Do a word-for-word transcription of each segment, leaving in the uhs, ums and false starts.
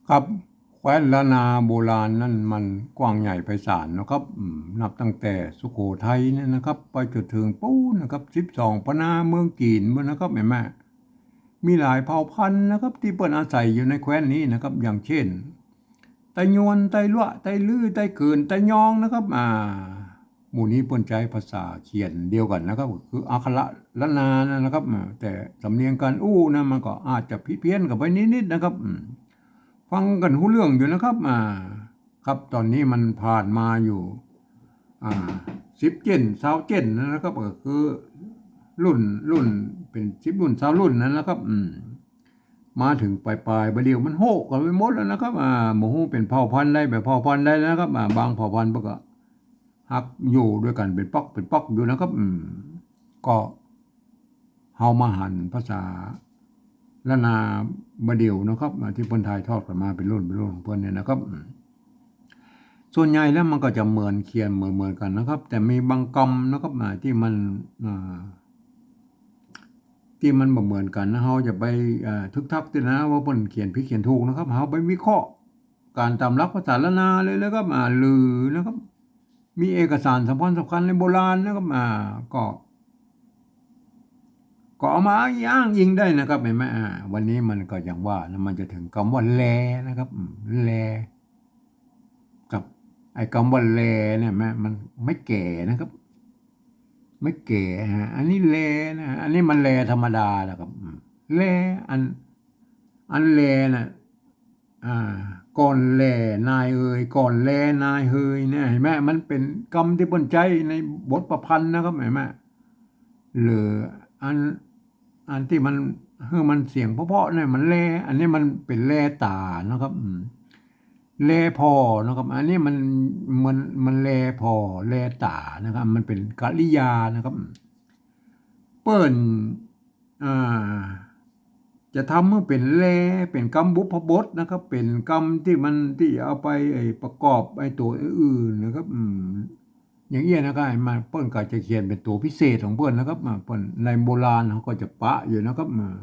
ครับ แคว้นล้านนาโบราณนั้นมันกว้างใหญ่ไพศาลนะครับ อืม นับตั้งแต่สุโขทัยเนี่ยนะครับ ไปจนถึงปู๊นนะครับ สิบสองพระนางเมืองจีนปู๊นนะครับ หันก่อ มีหลายเผ่าพันธุ์นะครับ ตี้เปิ้นอาศัยอยู่ในแคว้นนี้นะครับ อย่างเช่น ไตยวน ไตลัว ไตลื้อ ไตเขิน ไตยองนะครับ อ่า หมู่นี้เปิ้นใจ๊ภาษาเขียนเดียวกั๋นนะครับ ก็คืออักขระล้านนานั่นนะครับ อ่า แต่สำเนียงก๋านอู้นะ มันก็อาจจะผิดเพี้ยนกั๋นไปนิดๆ นะครับ อืม ฟังกั๋นฮู้เรื่องอยู่นะครับ อ่า ครับ ต๋อนนี้มันผ่านมาอยู่ อ่า สิบเจ็้น ซาวเจ็้นนะครับ ก็คือรุ่น รุ่น เป๋นสิบรุ่น ซาวรุ่นนั่นนะครับ อืม มาเถิงป๋ายๆ บ่าเดี่ยวมันโฮะกั๋นไปหมดแล้วนะครับ อ่า บ่ฮู้เป๋นเผ่าพันธุ์ใด เป๋นเผ่าพันธุ์ใดนะครับ อ่า บางเผ่าพันธุ์เปิ้นก็ฮักอยู่ตวยกั๋นเป๋นป๊อกเป๋นป๊อกอยู่นะครับ อืม ก็ เฮามาหันภาษาล้านนาบ่าเดี่ยวนะครับ อ่า ตี้เปิ้นถ่ายทอดกั๋นมาเป๋นรุ่นเป๋นรุ่นของเปิ้นเนี่ยนะครับ อืม ส่วนใหญ่แล้วมันก็จะเหมือน เขียนเหมือนๆ กั๋นนะครับ แต่มีบางกำนะครับ อ่า ตี้มัน อ่า ตี้มันบ่เหมือนกั๋นนะ เฮาจะไป อ่า ทึกทักตี้นะว่าเปิ้นเขียนผิดเขียนถูกนะครับ เฮาไปวิเคราะห์ ก๋านต๋ามหลักภาษาล้านนาเลยนะครับ อ่า หรือนะครับ มีเอกสารสำคัญๆ ในโบราณนะครับ อ่า ก็ ก็เอามาอ้างอิงได้นะครับ หันก่อ อ่า วันนี้มันก็อย่างว่านะ มันจะเถิงกำว่าแลนะครับ อืม แล กับไอ้กำว่าแลเนี่ย มัน มันไม้แก่นะครับ ไม้แก่ฮะ อันนี้แลนะ อันนี้มันแลธรรมดานะครับ อืม แล อัน อันแลน่ะ อ่า ก่อนแลนายเอย ก่อนแลนายเฮยเนี่ย หันก่อ มันเป๋นกำตี้เปิ้นใจ๊ในบทประพันธ์นะครับ หันก่อ หรืออัน อันตี้มัน หื้อมันเสียงเพราะๆ เนี่ย มันแล อันนี้มันเป๋นแลต๋านะครับ อืม แลผ่อนะครับ อันนี้มัน มัน มันแลผ่อ แลต๋านะครับ มันเป๋นกริยานะครับ เปิ้น อ่า จะทำหื้อเป๋นแล เป๋นกำบุพพบทนะครับ เป๋นกำตี้มัน ตี้เอาไป ไอ้ ประกอบไอ้ตั๋วอื่นๆ นะครับ อืม อย่างเอี้ยนะครับ มัน เปิ้นก็จะเขียนเป๋นตั๋วพิเศษของเปิ้นนะครับ อ่า เปิ้น ในโบราณเฮาก็จะปะอยู่นะครับ อ่า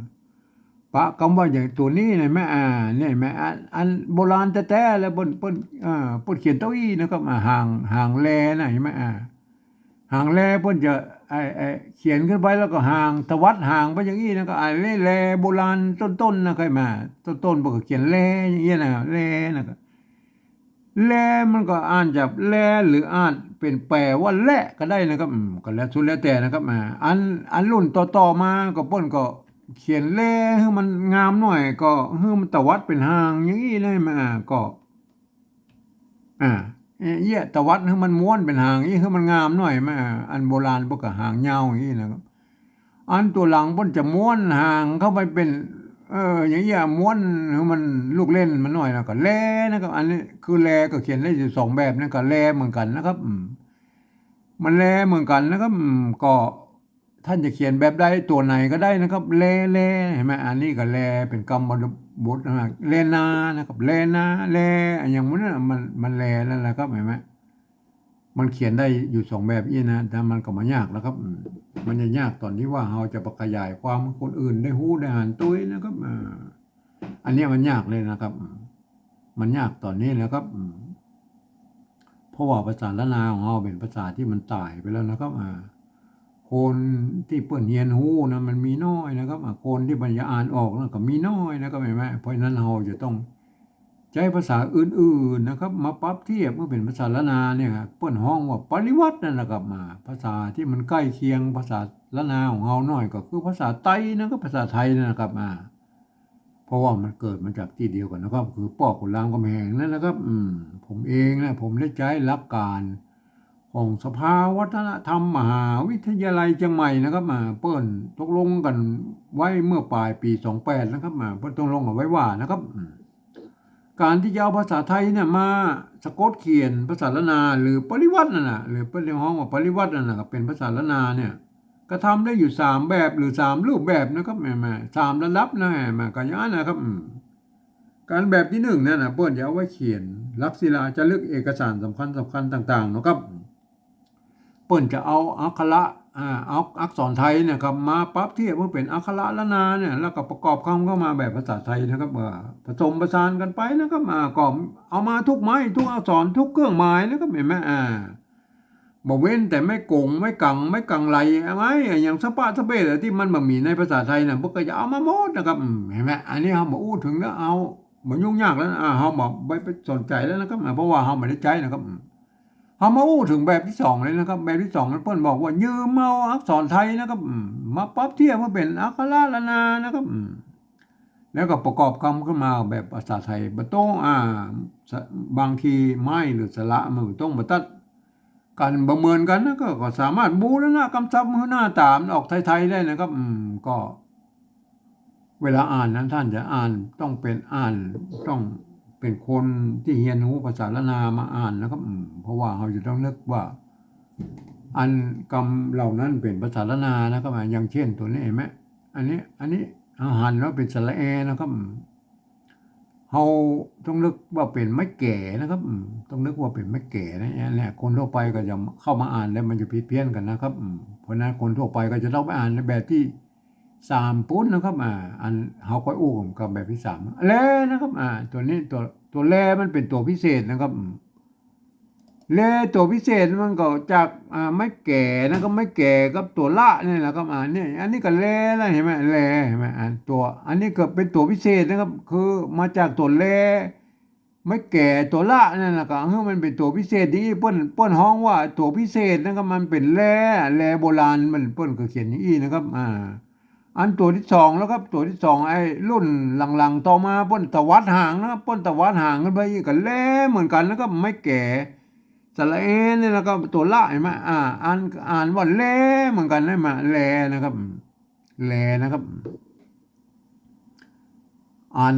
ปะกำว่าอย่างตั๋วนี้เนี่ยแม่ อ่า เนี่ยแม่ อัน อันโบราณแต๊ๆ แล้วเปิ้น เปิ้น อ่า เปิ้นเขียนเต้าอี้นะครับ อ่า หาง หางแลนะ หันก่อ อ่า หางแลเปิ้นจะ ไอ้ ไอ้ เขียนขึ้นไปแล้วก็หาง ตวัดหางไปอย่างอี้นะ ก็อันนี้แลโบราณต้นๆ นะ ใค่มา ต้นๆ เปิ้นก็เขียนแลอย่างอี้นะ แลนะ ก็ แลมันก็อ่านจะแล หรืออาจเป๋นแปลว่าและก็ได้นะครับ อืม ก็แล้วสุดแล้วแต่นะครับ อ่า อัน อันรุ่นต่อๆ มาก็เปิ้นก็เขียนแลหื้อมันงามหน่อย ก็หื้อมันตวัดเป๋นหางอย่างอี้นะ มา อ่า ก็ อ่า เอ๊ะ เอี้ย ตวัดหื้อมันม้วนเป๋นหางอี้ หื้อมันงามหน่อย มา อ่า อันโบราณเปิ้นก็หางยาวอย่างอี้นะครับ อันตั๋วหลังเปิ้นจะม้วนหางเข้าไปเป๋น เออ อย่างเอี้ย ม้วนหื้อมันลูกเล่นมันหน่อยนะ ก็แลนะครับ อันนี้คือแลก็เขียนได้อยู่สองแบบนะ ก็แลเหมือนกั๋นนะครับ อืม มันแลเหมือนกั๋นนะครับ อืม ก็ต้านจะเขียนแบบใด ตั๋วไหนก็ได้นะครับ แล แล หันก่อ อันนี้ก็แลเป๋นกำบทนะ แลนานะครับ แลนา แล อย่างหมู่นั้นน่ะ มัน มันแลนั่นแหละครับ หันก่อ มันเขียนได้อยู่สองแบบอี้นะ แต่มันก็บ่ยากแล้วครับ อืม มันจะยากต๋อนตี้ว่าเฮาจะไปขยายความหื้อคนอื่นได้ฮู้ได้หันตวยนะครับ อ่า อันเนี้ยมันยากเลยนะครับ อืม มันยากต๋อนนี้แหละครับ อืม เพราะว่าภาษาล้านนาของเฮาเป๋นภาษาตี้มันต๋ายไปแล้วนะครับ อ่า คนตี้เปิ้นเฮียนฮู้นะ มันมีน้อยนะครับ อ่า คนตี้ปัญญาอ่านออกนะ ก็มีน้อยนะครับ หันก่อ เพราะฉะนั้นเฮาจะต้อง ใจ๊ภาษาอื่นๆ นะครับ มาปรับเทียบหื้อเป๋นภาษาล้านนาเนี่ยครับ เปิ้นฮ้องว่าปริวัตินั่นแหละครับ มา ภาษาตี้มันใก้เคียงภาษาล้านนาของเฮาหน่อย ก็คือภาษาไตนะครับ ภาษาไทยนั่นแหละครับ อ่า เพราะว่ามันเกิดมาจากตี้เดียวกั๋นนะครับ คือป้อขุนรามคำแหงนั่นนะครับ อืม ผมเองนะ ผมได้ใจ๊หลักก๋านของสภาวัฒนธรรมมหาวิทยาลัยเจียงใหม่นะครับ อ่า เปิ้นตกลงกั๋นไว้เมื่อป๋ายปี๋สองแปดนะครับ อ่า เปิ้นตกลงกั๋นไว้ว่านะครับ อืม ก๋านตี้จะเอาภาษาไทยเนี่ยมาสะกดเขียนภาษาล้านนา หรือปริวัตินั่นน่ะ หรือเปิ้นฮ้องว่าปริวัตินั่นน่ะ ก็เป๋นภาษาล้านนาเนี่ย ก็ทำได้อยู่สามแบบหรือสามรูปแบบนะครับ แหม แหม สามระดับนะ แหม ก็อย่างนั้นนะครับ อืม ก๋านแบบตี้นึ่งนั่นน่ะ เปิ้นจะเอาไว้เขียนหลักศิลาจารึกเอกสารสำคัญๆ ต่างๆ เนาะครับ เปิ้นจะเอาอักขระ อ่า เอาอักษรไทยเนี่ยครับ มาปรับเทียบเพื่อเป๋นอักขระล้านนาเนี่ย แล้วก็ประกอบกำเข้ามาแบบภาษาไทยนะครับ เอ่อ ผสมผสานกั๋นไปนะครับ อ่า ก็เอามาทุกไม้ทุกอักษรทุกเครื่องหมายนะครับ หันก่อ อ่า บ่เว้นแต่ไม้ก๋ง ไม้กัง ไม้กังไหล ไม้อะหยังสะปะสะเปะตี้มันบ่มีในภาษาไทยน่ะ เปิ้นก็จะเอามาหมดนะครับ อืม หันก่อ อันนี้เฮาบ่อู้เถิงแล้ว เฮาบ่ยุ่งยากแล้วนะ อ่า เฮาบ่ไป ไปสนใจ๋แล้วนะครับ อ่า เพราะว่าเฮาบ่ได้ใจ๊นะครับ อืม เฮามาอู้เถิงแบบตี้สองเลยนะครับ แบบตี้สองนั้นเปิ้นบอกว่ายืมเอาอักษรไทยนะครับ อืม มาปรับเทียบเพื่อเป๋นอักขระล้านนานะครับ อืม แล้วก็ประกอบกำขึ้นมาแบบภาษาไทย บ่ต้อง อ่า สะ บางทีไม้หรือสระมันบ่ต้องบ่ตัดกั๋น บ่เหมือนกั๋นนะ ก็ ก็สามารถบูรณะกำศัพท์หื้อหน้าต๋ามันออกไทยๆ ได้นะครับ อืม ก็ เวลาอ่านนั้นต้านจะอ่านต้องเป๋นอ่าน ต้องเป๋นคนตี้เฮียนฮู้ภาษาล้านนามาอ่านนะครับ อืม เพราะว่าเฮาจะต้องนึกว่า อันกำเหล่านั้นเป๋นภาษาล้านนานะครับ อ่า อย่างเช่นตั๋วนี้หันก่อ อันนี้ อันนี้เฮาหันว่าเป๋นสระแอนะครับ อืม เฮาต้องนึกว่าเป๋นไม้แก๋นะครับ อืม ต้องนึกว่าเป๋นไม้แก๋นะ เนี่ย คนทั่วไปก็จะเข้ามาอ่านแล้วมันจะผิดเพี้ยนกั๋นนะครับ อืม เพราะฉะนั้นคนทั่วไปก็จะต้องไปอ่านในแบบตี้สามปู๊นนะครับ อ่า อันเฮาค่อยอู้กั๋นแบบตี้สาม แลนะครับ อ่า ตั๋วนี้ตั๋ว ตั๋วแลมันเป๋นตั๋วพิเศษนะครับ อืม แลตั๋วพิเศษมันก็จาก อ่า ไม้แก๋นะครับ ไม้แก๋กับตั๋วละนี่แหละครับ อ่า เนี่ย อันนี้ก็แลแล้วหันก่อ แล หันก่อ อ่า ตั๋ว อันนี้ก็เป๋นตั๋วพิเศษนะครับ คือมาจากตั๋วแล ไม้แก๋ตั๋วละนั่นแหละ ก็หื้อมันเป๋นตั๋วพิเศษอย่างอี้ เปิ้น เปิ้นฮ้องว่าตั๋วพิเศษนะครับ มันเป๋นแล แลโบราณ มัน เปิ้นก็เขียนอย่างอี้นะครับ อ่า อันตั๋วตี้สองแล้วครับ ตั๋วตี้สอง ไอ้รุ่นหลังๆ ต่อมาเปิ้นตวัดหางนะครับ เปิ้นตวัดหางขึ้นไปอี้ก็แลเหมือนกั๋นนะครับ ไม้แก๋ สระแอนี่นะครับ ตั๋วละหันก่อ อ่า อ่าน อ่านว่าแลเหมือนกั๋นหันก่อ แลนะครับ แลนะครับ อัน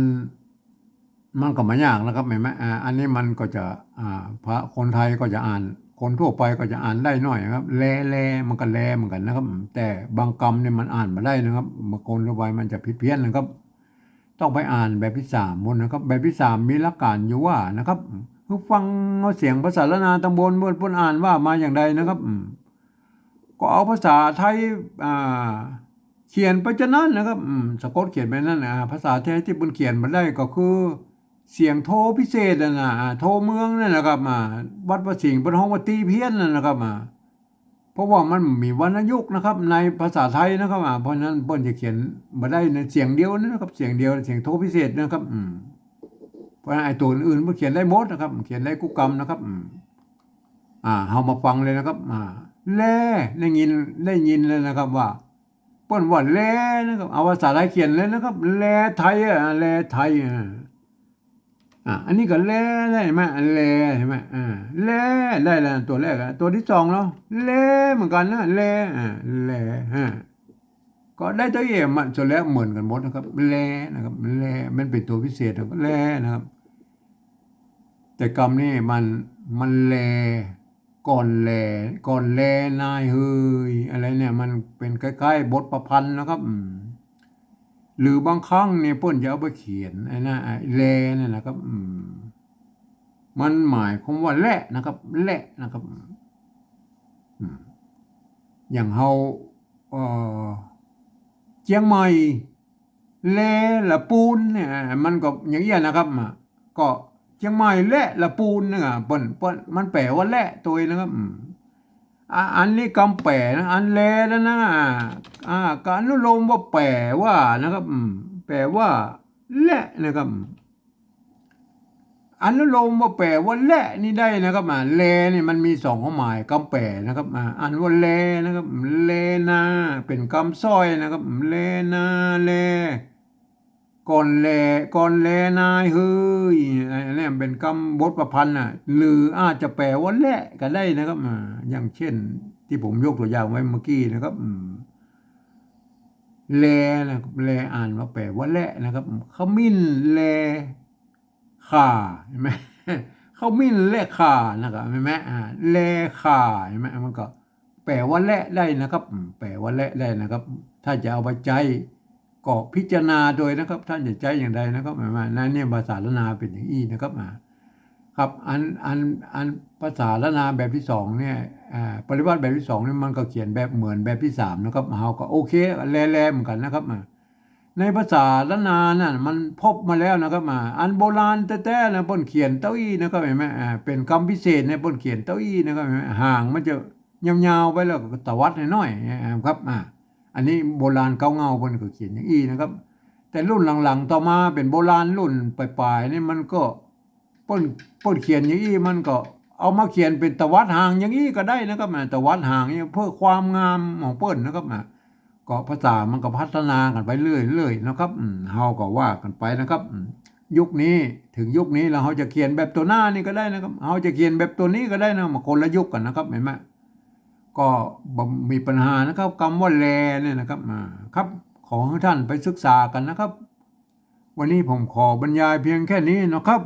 มันก็บ่ยากนะครับ หันก่อ อ่า อันนี้มันก็จะ อ่า พระคนไทยก็จะอ่าน คนทั่วไปก็จะอ่านได้หน้อยนะครับ แล แล มันก็แลเหมือนกั๋นนะครับ แต่บางกำนี่มันอ่านบ่ได้นะครับ บางคนทั่วไปมันจะผิดเพี้ยนนะครับ ต้องไปอ่านแบบตี้สามปู๊นนะครับ แบบตี้สามมีหลักก๋านอยู่ว่านะครับ คือฟังเอาเสียงภาษาล้านนาตังบนเปิ้น เปิ้นอ่านว่ามาอย่างใดนะครับ อืม ก็เอาภาษาไทย อ่า เขียนไปจานั้นนะครับ อืม สะกดเขียนไปนั้น อ่า ภาษาไทยตี้เปิ้นเขียนมาได้ก็คือเสียงโทพิเศษนั่นน่ะ อ่า โทเมืองนั่นนะครับ อ่า วัดพระสิงห์เปิ้นฮ้องว่าตี้เพี้ยนนั่นนะครับ อ่า เพราะว่ามันมีวรรณยุกต์นะครับ ในภาษาไทยนะครับ อ่า เพราะฉะนั้นเปิ้นจะเขียนมาได้ในเสียงเดียวนั่นนะครับ เสียงเดียว เสียงโทพิเศษนะครับ อืม เพราะฉะนั้นไอ้ตั๋วอื่นๆ เปิ้นเขียนได้หมดนะครับ เขียนได้กู้กำนะครับ อืม อ่า เฮามาฟังเลยนะครับ อ่า แล ได้ยิน ได้ยินเลยนะครับว่า เปิ้นว่าแลนะครับ เอาภาษาไทยเขียนเลยนะครับ แลไทย อ่ะ แลไทย อ่ะ อ่ะ อันนี้ก็แล ได้หันก่อ แล หันก่อ อ่า แล ได้แล้วตั๋วแรกอะ ตั๋วตี้สองแล้ว แลเหมือนกั๋นนะ แล อ่า แล ฮะ ก็ได้ตั๋วเอมันส่วนแล้วเหมือนกั๋นหมดนะครับ แลนะครับ แล มันเป๋นตั๋วพิเศษนะครับ แลนะครับ แต่กำนี้มัน มันแล ก่อนแล ก่อนแลนายเฮย อะไรเนี่ย มันเป๋นคล้ายๆ บทประพันธ์นะครับ อืม หรือบางครั้งเนี่ยเปิ้นจะเอาไปเขียนไอ้นั่น ไอ้แลนั่นนะครับ อืม มันหมายความว่าแลนะครับ แลนะครับ อืม อย่างเฮา เอ่อ เจียงใหม่ แลละปูนเนี่ย มันก็อย่างเอี้ยนะครับ อ่ะ ก็เจียงใหม่แลละปูนเนี่ย อ่ะ เปิ้น เปิ้น มันแป๋ว่าแลตวยนะครับ อืม อ่ะ อันนี้กำแป๋นะ อันแลแล้วนะ อ่ะ อ่ะ ก็อนุโลมว่าแป๋ว่านะครับ อืม แป๋ว่าแลนะครับ อนุโลมว่าแป๋ว่าแลนี่ได้นะครับ อ่า แลนี่มันมีสองความหมาย กำแป๋นะครับ อ่า อันว่าแลนะครับ แลนา เป๋นกำสร้อยนะครับ แลนา แล ก่อนแล ก่อนแลนายเฮย อันนี้เป๋นกำบทประพันธ์น่ะ หรืออาจจะแป๋ว่าแลก็ได้นะครับ อ่า อย่างเช่นตี้ผมยกตั๋วอย่างไว้เมื่อกี้นะครับ อืม แลนะครับ แลอ่านว่าแป๋ว่าแลนะครับ ขมิ้นแล ข่า หันก่อ ขมิ้นแลข่านะครับ หันก่อ อ่า แลข่า หันก่อ มันก็แป๋ว่าแลได้นะครับ อืม แป๋ว่าแลได้นะครับ ถ้าจะเอาไปใจ๊ก็พิจารณาโดยนะครับ ท่านจะใจ๊อย่างใดนะครับ หันก่อ ในเนี่ยภาษาล้านนาเป๋นอย่างอี้นะครับ อ่า ครับ อัน อัน อันภาษาล้านนาแบบตี้สองเนี่ย อ่า ปริวรรตแบบตี้สองเนี่ย มันก็เขียนแบบเหมือนแบบตี้สามนะครับ เฮาก็โอเค แลๆ เหมือนกั๋นนะครับ อ่า ในภาษาล้านนานั่นมันพบมาแล้วนะครับ อ่า อันโบราณแต๊ๆ นะ เปิ้นเขียนเต้าอี้นะครับ หันก่อ อ่า เป๋นกำพิเศษเนี่ย เปิ้นเขียนเต้าอี้นะครับ หันก่อ หางมันจะยาวๆ ไปแล้วก็ตวัดน้อยๆ อ่า ครับ อ่า อันนี้โบราณเก๊าเง่าเปิ้นก็เขียนอย่างอี้นะครับ แต่รุ่นหลังๆ ต่อมาเป๋นโบราณรุ่นป๋ายๆ นี่มันก็ เปิ้น เปิ้นเขียนอย่างอี้ มันก็เอามาเขียนเป๋นตวัดหางอย่างอี้ก็ได้นะครับ อ่า ตวัดหางเนี่ยเพื่อความงามของเปิ้นนะครับ อ่า ก็ภาษามันก็พัฒนากั๋นไปเรื่อยๆ นะครับ อืม เฮาก็ว่ากั๋นไปนะครับ อืม ยุคนี้ เถิงยุคนี้แล้ว เฮาจะเขียนแบบตั๋วหน้านี่ก็ได้นะครับ เฮาจะเขียนแบบตั๋วนี้ก็ได้นะ มันคนละยุคกั๋นนะครับ หันก่อ ก็บ่มีปัญหานะครับ กำว่าแลเนี่ยนะครับ อ่า ครับ ขอหื้อต้านไปศึกษากั๋นนะครับ วันนี้ผมขอบรรยายเพียงแค่นี้นะครับ